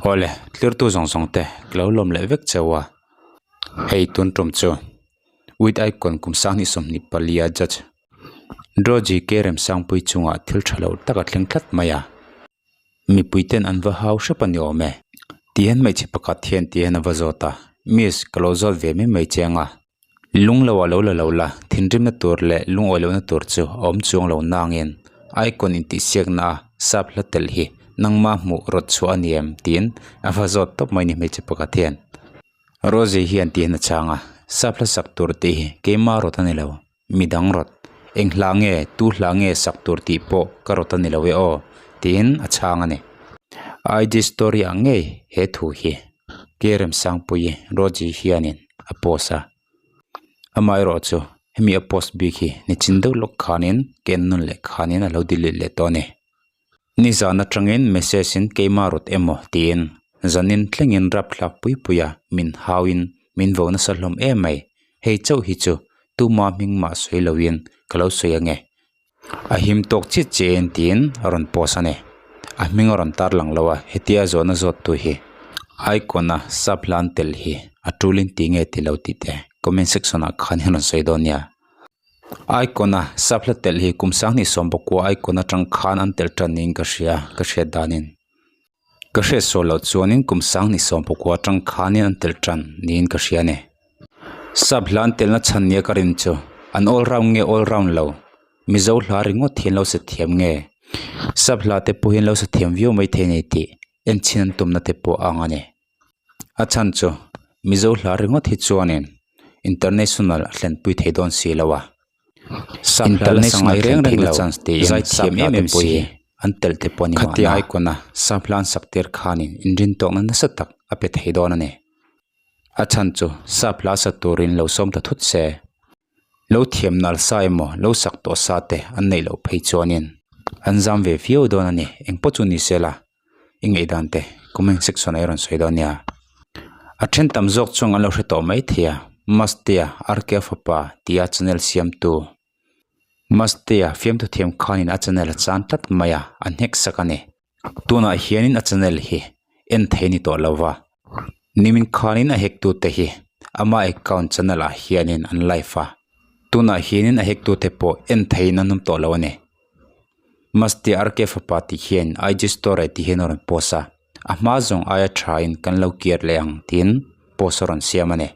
Awle, tlirtu zawng zawng te ka lo lawm leh vek cheu a. Hei tun tum chu With Icon kum sanghnih 24 a judge Draw GK Remsangpui chungah thil tha lo tak a thleng tlat mai a. Mipui ten an va hau hrep a ni awm e. Tihian hmeichhe pakhat hian tihian a va zawt a, Miss, ka lo zawt ve mai mai che anga. Lung lo ah lo la lo la, thinrimna tur leh lungawi lohna tur chu a awm chuang lo nangin icon intihsiakna a sap hla telh hi nangma hmuh rawt chhuah a ni em? tiin a va zawt tawp mai ni hmeichhe pakhat hian. Rosie hian tihian a chhang a, Sap hla sak tur tih hi keima rawt a ni lo, midang rawt. Eng hla nge, tu hla nge sak tur tih pawh ka rawt a ni lo e aw, tiin a chhang a ni. IG story ah ngei he thu hi Kerem Sangpuii Rosie hianin a post a. Amaherawh chu hemi a post bik hi nichin deuh lawk khanin ka en nawn leh khanin a lo delete leh tawh a ni. Nizan atangin message in keimah rawt emaw tiin zanin thlengin rap thlak pui pui a min hauin min vo nasa hlawm em mai. Hei chauh hi chu tuma hming mah sawi loin ka lo sawi ange. A him tawk chiah chiah en tiin a rawn post a ni. A hming a rawn tar lang lo a, hetia zawhna zawt tu hi icon a sub hlan tel hi a tulin ti nge ti lo tih te comment section ah khan hian rawn sawi dawn nia. Icon a sub hla tel hi kum 2019 icon atang khan an tel tan niin ka hria ka hriat danin. Ka hriat sawi loh chuanin kum 2019 atang khanin an tel tan niin ka hria a ni. Sap hla an telna chhan nia ka rin chu an all round nge all round lo Mizo hla ringawt hian lo sa thiam nge sap hla te pawh hian lo sa thiam viau mai thei a ni tih en chhin an tumna te pawh a ang a ni. A chhan chu Mizo hla ringawt hi chuanin international a thlenpui thei dawn si lo a. Sap hla la sa ngai reng reng lo zai thiam em em si an telh te pawh a ni mahna. Khatia icon a sap hla an sak tir khanin inrintawkna nasa tak a pe thei dawn a ni. A chhan chu sap hla sa turin lo sawm ta thut se. Lo thiam nal sa emaw lo sak tawh sa te an neih loh phei chuanin an zam ve viau dawn a ni. Engpawh chu ni se la i ngaihdan te comment section ah i rawn sawi dawn nia. A then tam zawk chuan an lo hre tawh mai thei a, Mastea RK fapa tia channel siamtu Mastea fiamthu thiam khanin a channel a chan tlat mai a, a hnek sak a ni. Tunah hianin a channel hi en thei ni tawh lo va, nimin khanin a hack tute hi ama account channel ah hianin an live a, tunah hianin a hack tute pawh en theiin an awm tawh lo a ni. Masti RK fapa tih hian IG story tih hian a rawn post a, a hma zawng aia thain kan lo kiar leh ang tiin post a rawn siam a ni.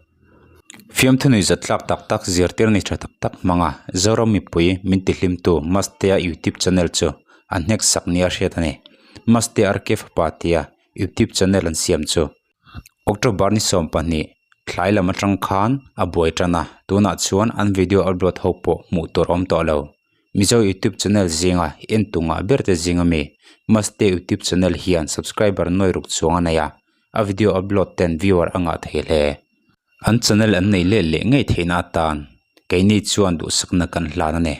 Fiamthu nuihzat tlak tak tak zirtir ni tha tak tak hmanga Zoram mipui min tihlimtu Mastea YouTube channel chu a hnek sak nia hriat a ni. Mastea RK fapa tia YouTube channel an siam chu October ni 12 thlai lam atang khan a buai tan a, tunah chuan an video upload ho pawh hmuh tur a awm tawh lo. Mizo YouTube channel zinga en tunga ber te zinga mi Mastea YouTube channel hian subscriber nuai ruk chuang a nei a. A video upload ten viewer a ngah thei hle. An channel an nei let leh ngei theihna atan keini chuan duhsakna kan hlan a ni.